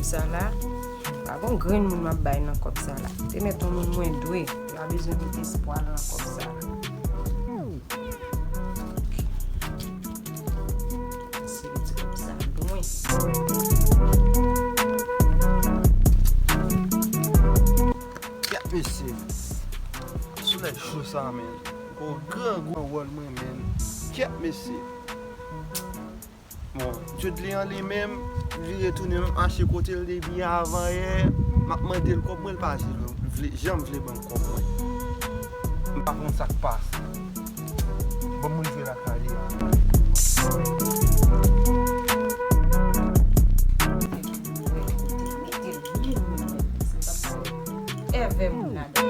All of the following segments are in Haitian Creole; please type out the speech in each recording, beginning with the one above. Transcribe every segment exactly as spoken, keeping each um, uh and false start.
Sa la, pa gon grenn moun m ap bay nan kòb sa la. Te mèt yon moun mwen dwe, m pa bezwen met espwa nan kòb sa la. Sere ti kòb sa lwen. Kèt mesye. Solèy cho sa, men. Gon grangou nan wòl mwen, men. Kèt mesye. Bon, Dieudley an li menm, vire tounen, m ap mache kote l depi avan yè, m ap mande l kòb mwen, l pa vle, janm vle ban m kòb mwen. M pa konn sa k pase. Bon, moun jwe lakay li a. Èvè moun ladan.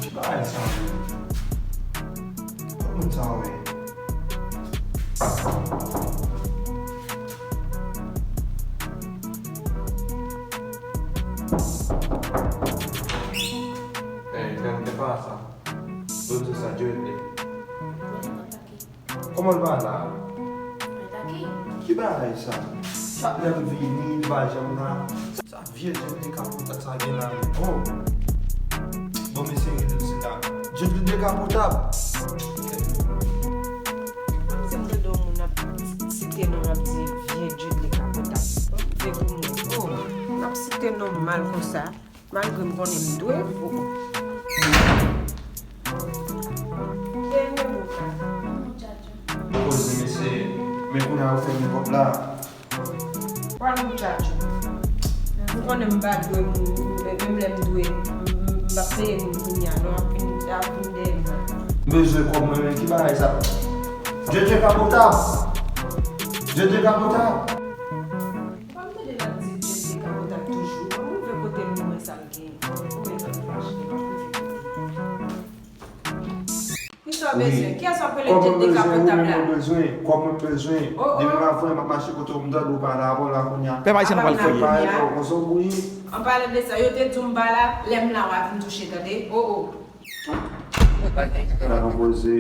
Ki bagay sa, men? Kot moun sa yo ye? Ey, Tèm, kè pa sa? Dòkte sa, Dieudley. Kòman l pa la? Atake. Ki bagay sa? Chak lè m vini, li pa janm la. Sa vye Dieudley Dekapotab sa gen la menm? Oh! Bon, mesye, rele l sila. Dieudley Dekapotab! Kòmsi m tande yon moun ap site non, ap di vye Dieudley Dekapotab. Vye pou mwen. Oh! N ap site non mal konsa. Malgre m konnen m dwe. Dènye mo ka. Poze mesye, men kounye a ou fèmen pòt la. Pral mouchachou. M konnen m pa dwe moun, menm lè m dwe, m, m, m pa peye moun kounye a, non, ap vin, ap vin dèyè m nan. M bezwen kòb mwen, men ki bagay sa? Dieudley Dekapotab! Dieudley Dekapotab! Ou pa m tande l ap di Dieudley Dekapotab toujou. Ban m rive kote l, m wè sa l genyen. Ou mèt ap achte, m ap rive kote l. Kisa w bezwen? Kiyès w ap rele Dieudley Dekapotab la? Kòb mwen bezwen, kòb mwen bezwen. Oh, oh. Depi maten m ap mache kote w, m tande w pa la, bon la kounye a. Pèp ayisyen nou pral fouye. An palan de sa, yo te di w m pa la, lè m la w a vin touche, tande. Oh, oh. Sa nou poze.